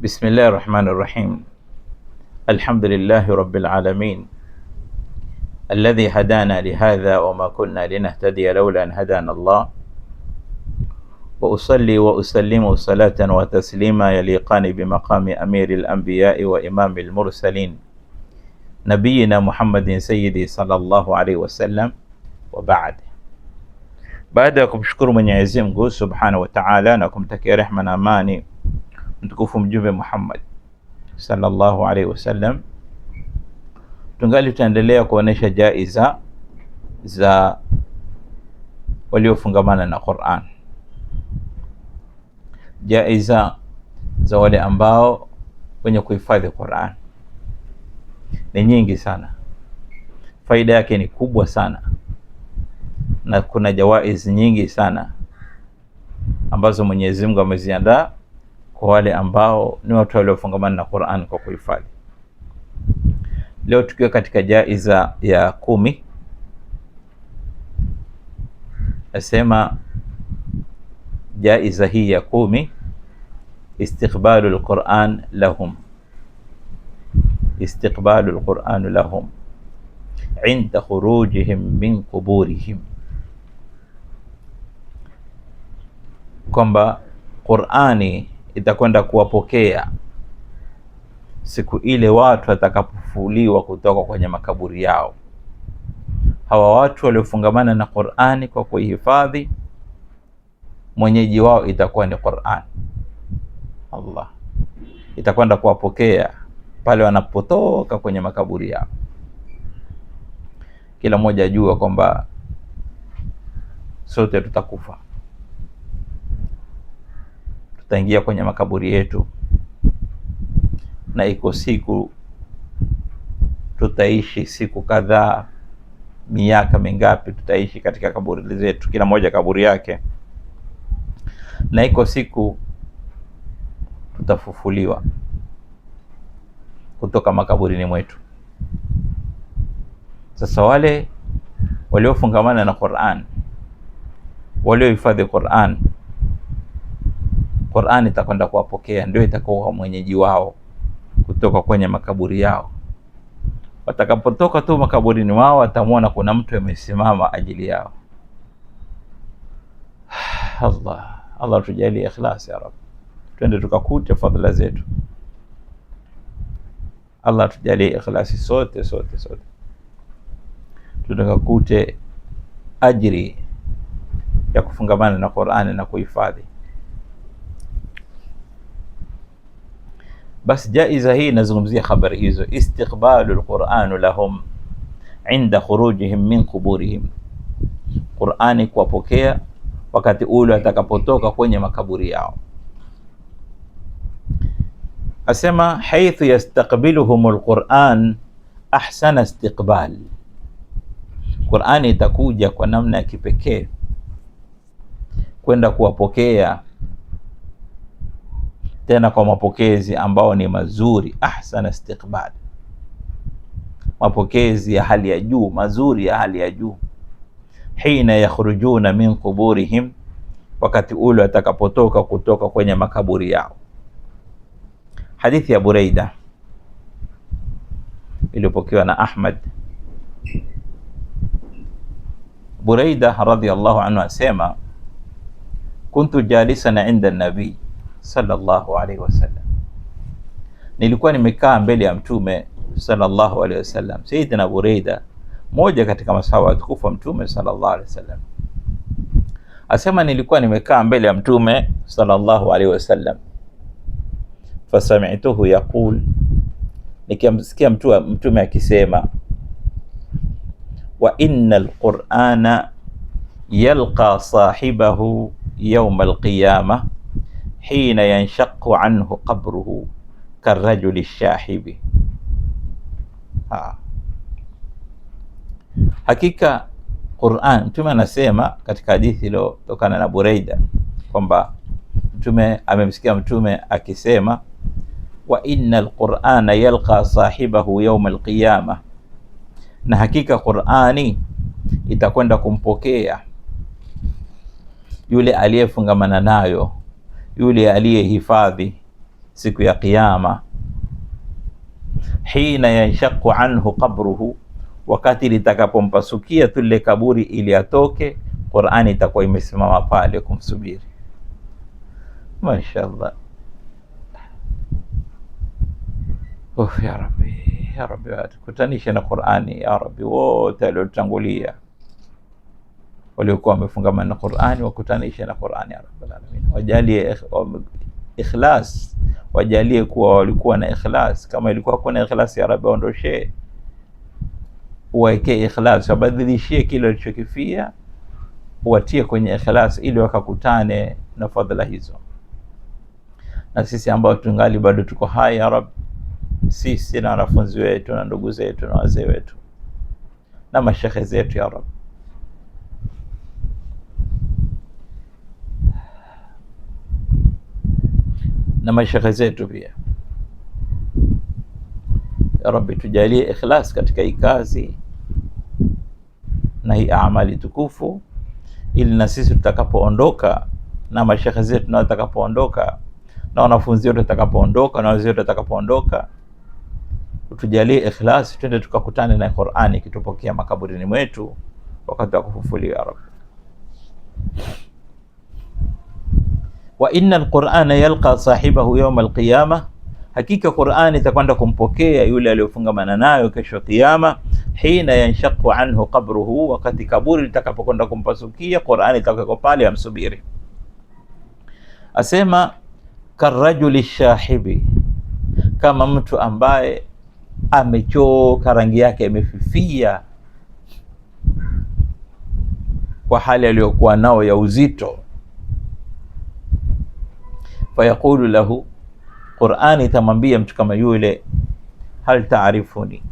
Bismillahi rahmani rahim. Alhamdulillahi rabbil alamin alladhi hadana lihadha wama kunna linahtadiya laula an hadana Allah wa usalli wa usallimu salatan wa taslima yaliqani bimaqami amiri alambiyai wa imami almursalin nabiyina Muhammadin sayyidi sallallahu alaihi wasallam wa ba'd. Baada ya kumshukuru Mwenyezi Mungu subhanahu wa ta'ala na kumtakia rehma na amani mtukufu Mjumbe Muhammad sallallahu alaihi wasallam, tungali tutaendelea kuonesha jaiza za waliofungamana na Qur'an, jaiza za wale ambao wenye kuhifadhi Qur'an ni nyingi sana, faida yake ni kubwa sana, na kuna jawaiz nyingi sana ambazo Mwenyezi Mungu ameziandaa kwa wale ambao ni watu waliofungamana na Qur'an kwa kuhifadhi. Leo tukiwa katika jaiza ya 10, nasema jaiza hii ya 10, istiqbalu lquran lahum, istiqbalu lquran lahum inda khurujihim min quburihim, kwamba Qur'ani itakwenda kuwapokea siku ile watu watakapofufuliwa kutoka kwenye makaburi yao. Hawa watu waliofungamana na Qur'ani kwa kuihifadhi, mwenyeji wao itakuwa ni Qur'an. Allah itakwenda kuwapokea pale wanapotoka kwenye makaburi yao. Kila mmoja ajua kwamba sote tutakufa, tutaingia kwenye makaburi yetu, na iko siku tutaishi siku kadhaa, miaka mingapi tutaishi katika kaburi zetu, kila mmoja kaburi yake, na iko siku tutafufuliwa kutoka makaburini mwetu. Sasa wale waliofungamana na Qur'an, waliohifadhi Qur'an, Qur'an itakwenda kuwapokea, ndio itakuwa mwenyeji wao kutoka kwenye makaburi yao. Watakapotoka tu makaburini wao, watamwona kuna mtu amesimama ajili yao. Allah, Allah tujalie ikhlas ya Rabb, twende tukakute fadhila zetu. Allah tujalie ikhlasi sote sote sote, tukakute ajri ya kufungamana na Qur'ani na kuhifadhi. Basi jaiza hii inazungumzia habari hizo, istiqbalu lquranu lahum inda khurujihim min quburihim, Qur'ani kuwapokea wakati ule atakapotoka kwenye makaburi yao. Asema haithu yastaqbiluhum lquran ahsana istiqbal, Qur'ani itakuja kwa namna ya kipekee kwenda kuwapokea tena kwa mapokezi ambao ni mazuri, ahsana istiqbal, mapokezi ya hali ya juu, mazuri ya hali ya juu. Hina yakhrujuna min quburihim, wakati ule watakapotoka kutoka kwenye makaburi yao. Hadithi ya Buraida iliyopokewa na Ahmad. Buraida radhiyallahu anhu asema, kuntu jalisan inda nabii sallallahu alaihi wasallam, nilikuwa nimekaa mbele ya Mtume sallallahu alaihi wasallam. Sayyidina Buraida, moja katika masahaba watukufu wa Mtume sallallahu alaihi wasallam, asema nilikuwa nimekaa mbele ya Mtume sallallahu alaihi wasallam, fasami'tuhu yaqul, nikamsikia Mtume akisema, wa inna alqur'ana yalqa sahibahu yawma alqiyama hina yanshaqu anhu qabruhu karajuli shahibi. Ha. Hakika Qur'an, Mtume anasema katika hadithi iliyotokana na Buraida kwamba Mtume amemsikia Mtume akisema wa inna alqur'ana yalqa sahibahu yawma alqiyama, na hakika Qur'ani itakwenda kumpokea yule aliyefungamana nayo, yule aliyehifadhi siku ya Kiyama, hina yanshaqu anhu qabruhu, wakati litakapompasukia tu lile kaburi ili atoke, Qur'ani itakuwa imesimama pale kumsubiri. Mashaallah. Uf, ya Rabbi, ya Rabbi, tukutanishe na Qur'ani ya Rabbi. Wote waliotangulia waliokuwa wamefungamana na Qur'ani wakutanishe na Qur'ani ya Rabbil alamin, wajalie ikhlas, wajalie kuwa walikuwa na ikhlas. Kama ilikuwa kuna ikhlas, ya Rabbi waondoshe, uwaekee ikhlas, wabadilishie kile walichokifia, watie kwenye ikhlas ili wakakutane na fadhila hizo. Na sisi ambao tungali bado tuko hai, ya Rabbi, sisi na wanafunzi wetu na ndugu zetu na wazee wetu na mashekhe zetu, ya Rabbi, na mashekhe zetu pia, ya Rabbi, tujalie ikhlas katika hii kazi na hii amali tukufu, ili na sisi tutakapoondoka na mashekhe zetu na watakapoondoka na wanafunzi wetu watakapoondoka na wazee wetu watakapoondoka, tujalie ikhlas, twende tukakutane na Qur'ani ikitupokea makaburini mwetu wakati wa kufufuliwa, ya Rabbi. Wa inna alqur'ana yalqa sahibahu yawm alqiyama, hakika Qur'ani itakwenda kumpokea yule aliyofungamana nayo kesho Kiyama. Hina yanshaqu anhu qabruhu, wakati kaburi litakapokwenda kumpasukia, Qur'ani itakuwa pale amsubiri. Asema karajuli shahibi, kama mtu ambaye amechoka, rangi yake imefifia kwa hali aliyokuwa nao ya uzito. Fayaqulu lahu, Qur'ani itamwambia mtu kama yule, hal taarifuni,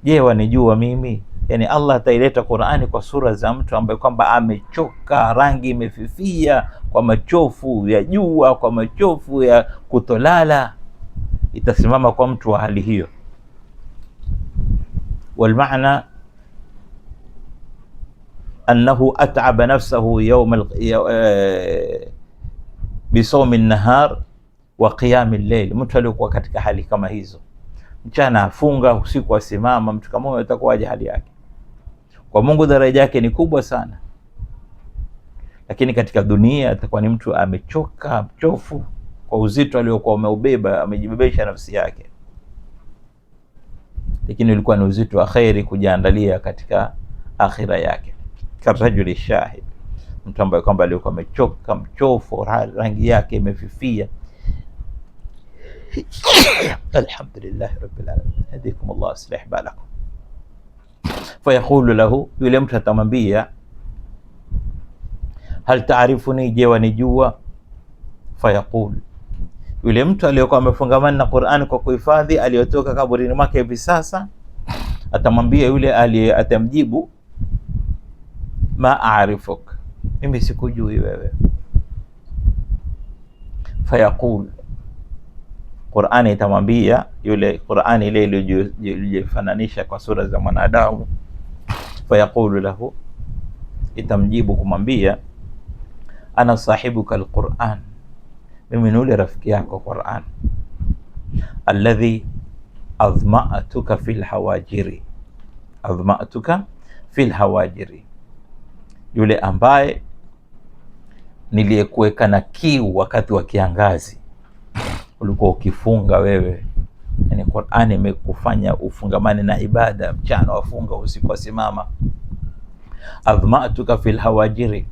je, wanijua mimi? Yani Allah ataileta Qur'ani kwa sura za mtu ambaye kwamba amechoka, rangi imefifia kwa machofu ya jua, kwa machofu ya kutolala. Itasimama kwa mtu wa hali hiyo. Walmaana annahu at'aba nafsahu yawm bisawmi nahar wa qiyami llail, mtu aliyokuwa katika hali kama hizo, mchana afunga, usiku asimama, mtu kama huyo atakuwaje hali yake? Kwa Mungu daraja yake ni kubwa sana, lakini katika dunia atakuwa ni mtu amechoka, mchofu kwa uzito aliokuwa ameubeba, amejibebesha nafsi yake, lakini ulikuwa ni uzito wa kheri kujiandalia katika akhira yake. Karajuli shahid, mtu ambaye kwamba alikuwa amechoka, mchofu, rangi yake imefifia. Alhamdulillahi rabbil alamin, hadikum Allah aslih balakum. Fayaqulu lahu, yule mtu atamwambia, hal taarifuni, je wanijua? Fayaqul, yule mtu aliyokuwa amefungamana na Qur'an kwa kuhifadhi, aliyotoka kaburini mwake hivi sasa, atamwambia yule aliye, atamjibu ma aarifuk, mimi sikujui wewe. Fayaqul, Qur'ani itamwambia yule, Qur'ani ile iliyojifananisha kwa sura za mwanadamu. Fayaqulu lahu, itamjibu kumwambia, ana sahibuka alquran, mimi ni ule rafiki yako Qur'an, alladhi adhma'tuka fil hawajiri, adhma'tuka fil hawajiri, yule ambaye niliyekuweka na kiu wakati wa kiangazi, ulikuwa ukifunga wewe. Yani Qur'ani imekufanya ufungamane na ibada, mchana wafunga, usiku wasimama. Adhma'tuka fil hawajiri,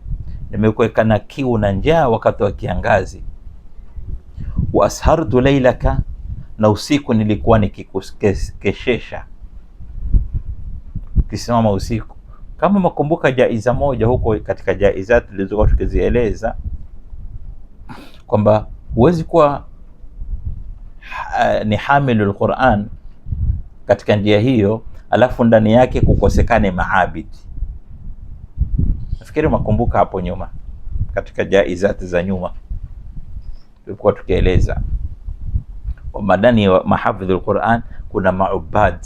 nimekuweka na kiu na njaa wakati wa kiangazi. Wa ashartu lailaka, na usiku nilikuwa nikikukeshesha, ukisimama usiku. Kama makumbuka jaiza moja huko katika jaiza tulizokuwa tukizieleza kwamba huwezi kuwa ni hamilul Quran katika njia hiyo, alafu ndani yake kukosekane maabidi. Nafikiri makumbuka hapo nyuma katika jaizati za nyuma tulikuwa tukieleza kwamba ndani ya mahafidhul Quran kuna maubad,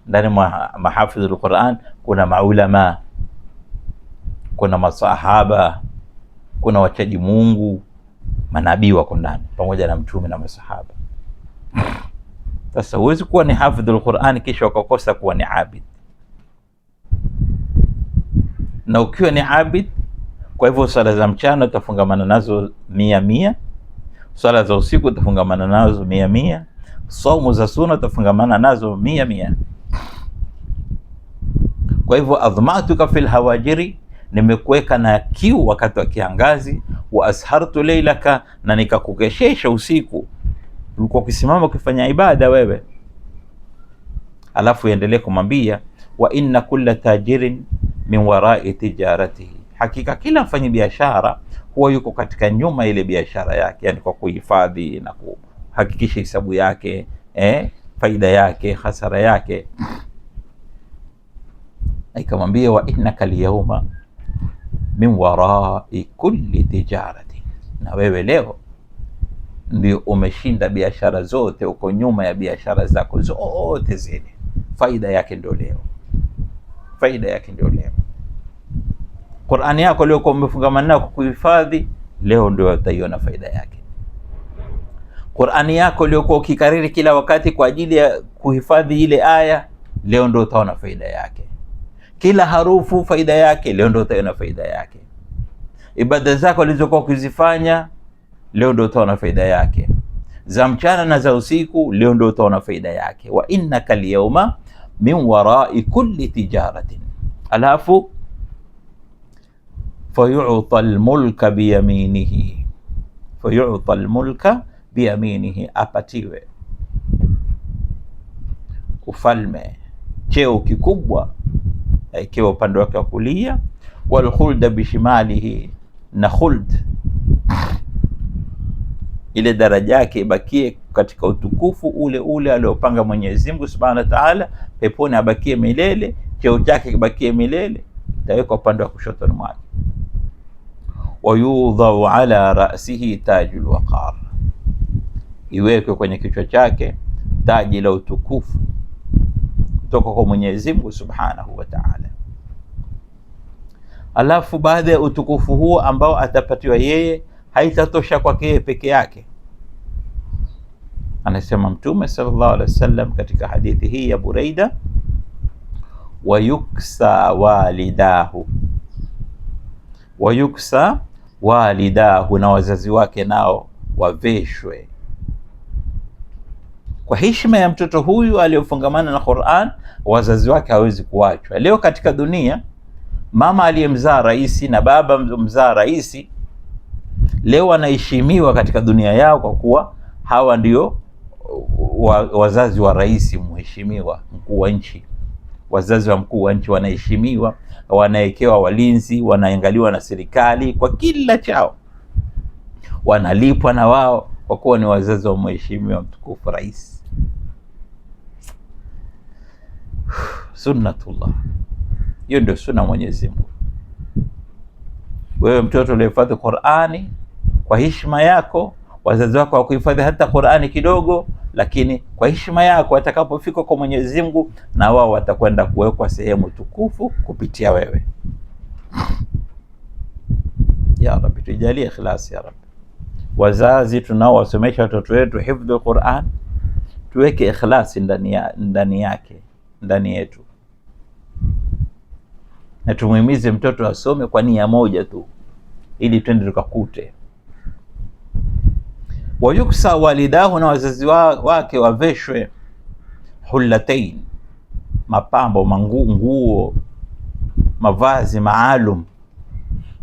ndani mwa mahafidhul Quran kuna maulama, kuna masahaba, kuna wachaji Mungu. Manabii wako ndani pamoja na mtume na masahaba. Sasa huwezi kuwa ni hafidhul Qur'an kisha ukakosa kuwa ni abid, na ukiwa ni abid, kwa hivyo swala za mchana utafungamana nazo 100, swala za usiku utafungamana nazo 100, saumu za suna utafungamana nazo 100. Kwa hivyo adhmatuka fil hawajiri, nimekuweka na kiu wakati wa kiangazi, wa ashartu leilaka, na nikakukeshesha usiku, ulikuwa ukisimama ukifanya ibada wewe. Alafu endelee kumwambia wa inna kulla tajirin min warai tijaratihi, hakika kila mfanyabiashara huwa yuko katika nyuma ile biashara yake, yani kwa kuhifadhi na kuhakikisha hisabu yake, faida yake, hasara yake. Ikamwambia wa innaka lyauma min warai kulli tijarati, na wewe leo ndio umeshinda biashara zote, uko nyuma ya biashara zako zote zile. Faida yake ndio leo, faida yake ndio leo. Qur'ani yako leo kwa umefungamana nayo kwa kuhifadhi, leo ndio utaiona faida yake. Qur'ani yako iliyokuwa ukikariri kila wakati kwa ajili ya kuhifadhi ile aya, leo ndio utaona faida yake. Kila harufu faida yake, leo ndio utaiona faida yake. Ibada zako ulizokuwa ukizifanya, leo ndio utaona faida yake. Za mchana na za usiku, leo ndio utaona faida yake. Wa innaka alyawma min warai kulli tijaratin. Alafu fayu'ta almulka biyaminihi, fayu'ta almulka biyaminihi, apatiwe ufalme, cheo kikubwa ikiwa upande wake wa kulia, walkhulda bishimalihi, na khuld ile daraja yake ibakie katika utukufu ule ule aliopanga Mwenyezi Mungu Subhanahu wa Ta'ala, peponi abakie milele, cheo chake kibakie milele, itawekwa upande wa kushotoni mwake. Wayudhau ala ra'sihi tajul waqar, iwekwe kwenye kichwa chake taji la utukufu kutoka kwa Mwenyezi Mungu Subhanahu wa Ta'ala. Alafu baada ya utukufu huo ambao atapatiwa yeye, haitatosha kwake yeye peke yake. Anasema Mtume sallallahu alaihi wasallam katika hadithi hii ya Buraida, wayuksa walidahu, wayuksa walidahu, na wazazi wake nao waveshwe kwa heshima ya mtoto huyu aliyofungamana na Qur'an. Wazazi wake hawezi kuachwa. Leo katika dunia, mama aliyemzaa rais na baba mzaa rais leo wanaheshimiwa katika dunia yao kwa kuwa hawa ndio wazazi wa rais mheshimiwa mkuu wa nchi. Wazazi wa mkuu wa nchi wanaheshimiwa, wanawekewa walinzi, wanaangaliwa na serikali kwa kila chao, wanalipwa na wao kwa kuwa ni wazazi wa mheshimiwa mtukufu rais. Sunnatullah, hiyo ndio sunna Mwenyezi Mungu. Wewe mtoto uliohifadhi Qur'ani kwa heshima yako, wazazi wako hawakuhifadhi hata Qur'ani kidogo, lakini kwa heshima yako atakapofika kwa Mwenyezi Mungu, na wao watakwenda kuwekwa sehemu tukufu kupitia wewe. Ya Rabbi, tujalie ikhlas ya Rabbi. Wazazi tunaowasomesha watoto wetu hifdhi Qur'an, tuweke ikhlasi ndani yake, ndani yetu, na tumuhimize mtoto asome kwa nia moja tu, ili twende tukakute. Wayuksa walidahu, na wazazi wake waveshwe hullatain, mapambo, nguo, mavazi maalum,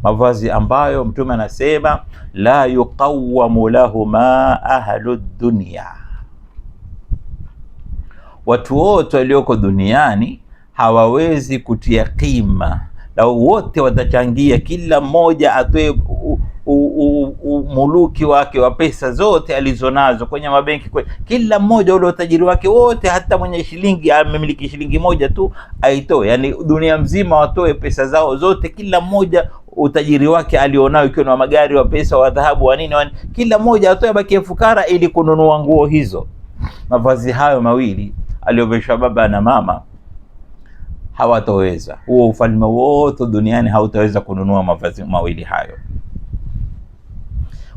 mavazi ambayo Mtume anasema la yuqawamu lahuma ahlu dunya, watu wote walioko duniani hawawezi kutia kima, na wote watachangia, kila mmoja atoe umuluki wake wa pesa zote alizonazo kwenye mabenki, kila mmoja ule utajiri wake wote, hata mwenye shilingi amemiliki shilingi moja tu aitoe, yani dunia mzima watoe pesa zao zote, kila mmoja utajiri wake alionao, ikiwa ni wa magari, wa pesa, wa dhahabu, wa nini, kila mmoja atoe, abakie fukara ili kununua nguo hizo. Mavazi hayo mawili aliyoveshwa baba na mama hawatoweza, huo ufalme wote duniani hautaweza kununua mavazi mawili hayo.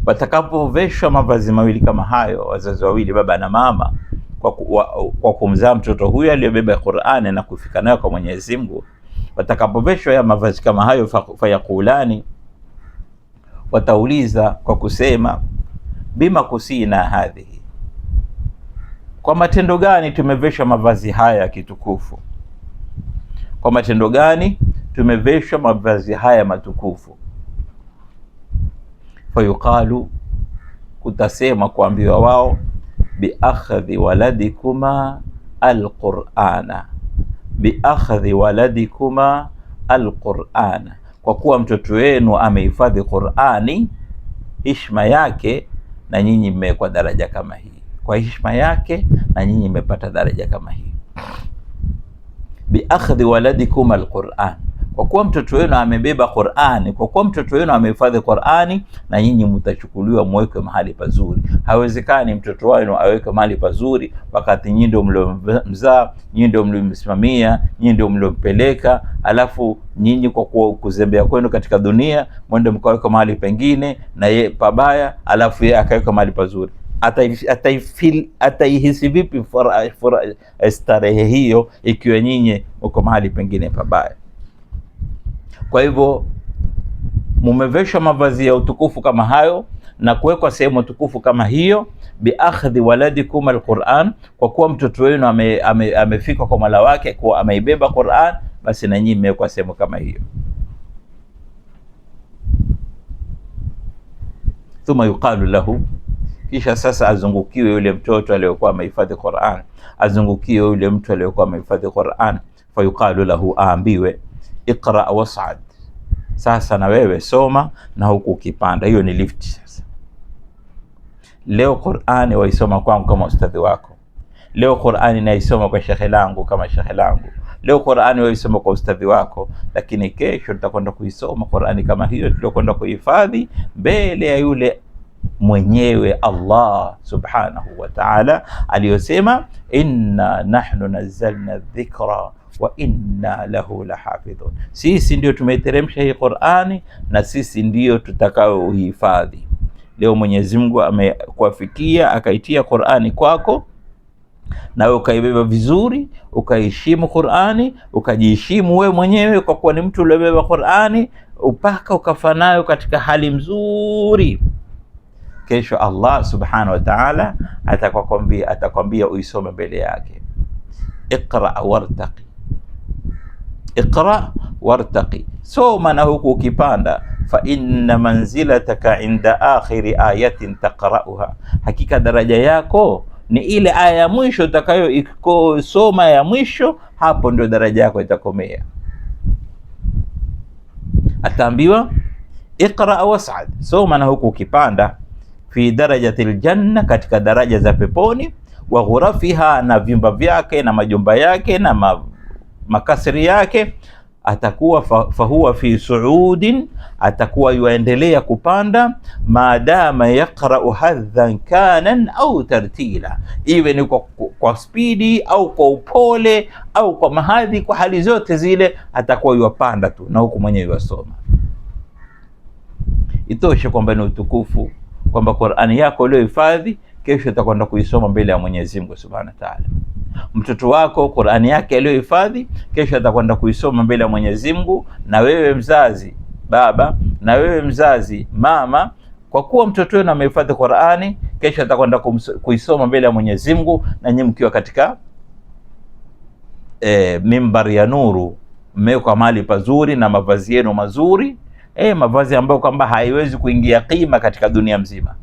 Watakapoveshwa mavazi mawili kama hayo, wazazi wawili, baba na mama, kwa kumzaa mtoto huyo aliyobeba Qur'ani na kufika nayo kwa Mwenyezi Mungu, watakapoveshwa ya mavazi kama hayo, fayakulani, watauliza kwa kusema, bima kusina hadhihi, kwa matendo gani tumeveshwa mavazi haya ya kitukufu? Kwa matendo gani tumeveshwa mavazi haya matukufu? Fayuqalu, kutasema kuambiwa wao, biakhdhi waladikuma alqur'ana, biakhdhi waladikuma alqur'ana, kwa kuwa mtoto wenu amehifadhi Qur'ani, heshima yake na nyinyi mmewekwa daraja kama hii. Kwa heshima yake na nyinyi mmepata daraja kama hii. Biakhdhi waladikum alquran, kwa kuwa mtoto wenu amebeba Qur'ani, kwa kuwa mtoto wenu amehifadhi Qur'ani, na nyinyi mtachukuliwa mwekwe mahali pazuri. Hawezekani mtoto wenu awekwe mahali pazuri wakati nyinyi ndio mliomzaa, nyinyi ndio mliomsimamia, nyinyi ndio mliompeleka, alafu nyinyi kwa kuzembea kwenu katika dunia mwende mkawekwa mahali pengine na ye pabaya, alafu yeye akawekwa mahali pazuri. Ataihisi vipi starehe hiyo ikiwa nyinyi mko mahali pengine pabaya? Kwa hivyo mumeveshwa mavazi ya utukufu kama hayo na kuwekwa sehemu tukufu kama hiyo, biakhdhi waladikum alquran, kwa kuwa mtoto wenu amefika kwa Mola wake kuwa ameibeba Quran, basi na nyinyi mmewekwa sehemu kama hiyo. Thumma yuqalu lahu, kisha sasa azungukiwe yule mtoto aliyokuwa amehifadhi Quran, azungukiwe yule mtu aliyokuwa amehifadhi Quran. Fayuqalu lahu, aambiwe iqra was'ad, sasa na wewe soma na huku ukipanda. Hiyo ni lift. Sasa leo Qur'ani waisoma kwangu kama ustadhi wako, leo Qur'ani naisoma kwa shekhe langu kama shekhe langu, leo Qur'ani waisoma kwa ustadhi wako, lakini kesho tutakwenda kuisoma Qur'ani kama hiyo tuliokwenda kuhifadhi mbele ya yule mwenyewe Allah subhanahu wa ta'ala aliyosema, inna nahnu nazzalna dhikra wa inna lahu lahafidhun, sisi ndio tumeiteremsha hii Qur'ani na sisi ndio tutakaohifadhi. Leo Mwenyezi Mungu amekuafikia akaitia Qur'ani kwako, nawe ukaibeba vizuri, ukaheshimu Qur'ani, ukajiheshimu wewe mwenyewe kwa kuwa ni mtu uliobeba Qur'ani, upaka ukafa nayo katika hali mzuri. Kesho Allah subhanahu wa ta'ala atakwambia uisome mbele yake, iqra wartaqi, iqra wartaqi, soma na huku ukipanda. Fa inna manzilataka inda akhiri ayatin taqra'uha, hakika daraja yako ni ile aya ya mwisho utakayosoma ya mwisho, hapo ndio daraja yako itakomea. Ataambiwa iqra was'ad, soma na huku ukipanda, fi darajati ljanna, katika daraja za peponi, wa ghurafiha, na vyumba vyake na majumba yake na makasri yake, atakuwa fahuwa fi suudin, atakuwa yuendelea kupanda, maadama yaqra'u hadhan kanan au tartila, iwe ni kwa spidi au kwa upole au kwa mahadhi, kwa hali zote zile atakuwa yuwapanda tu na huku mwenyewe yuwasoma. Itoshe kwamba ni utukufu kwamba Qur'ani yako uliyohifadhi kesho utakwenda kuisoma mbele ya Mwenyezi Mungu Subhanahu wa Ta'ala. Mtoto wako Qur'ani yake aliyohifadhi kesho atakwenda kuisoma mbele ya Mwenyezi Mungu. Na wewe mzazi baba, na wewe mzazi mama, kwa kuwa mtoto wenu amehifadhi Qur'ani, kesho atakwenda kuisoma mbele ya Mwenyezi Mungu, na nyinyi mkiwa katika mimbari ya nuru, mmewekwa mahali pazuri na mavazi yenu mazuri, mavazi ambayo kwamba haiwezi kuingia kima katika dunia mzima.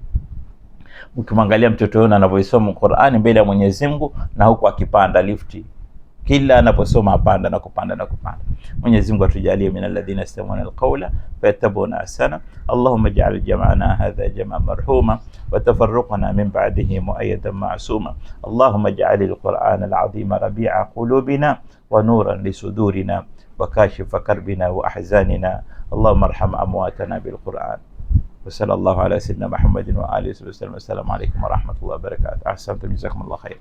Mkimwangalia mtoto wenu anavyoisoma Qur'ani mbele ya Mwenyezi Mungu, na huku akipanda lifti kila anaposoma apanda na kupanda na kupanda. Mwenyezi Mungu atujalie min alladhina yastami'una alqawla fayattabi'una ahsana. Allahumma ij'al jam'ana hadha jam'an marhuma wa tafarruqana min ba'dihi mu'ayyadan ma'suma. Allahumma ij'al alqur'ana al'azima rabi'a qulubina wa nuran lisudurina wa kashifa karbina wa ahzanina. Allahumma arham amwatana bilqur'an. Wa sallallahu ala sayyidina Muhammadin wa alihi wa sallam. Assalamu alaykum wa rahmatullahi wa barakatuh. Ahsantum, jazakumullahu khair.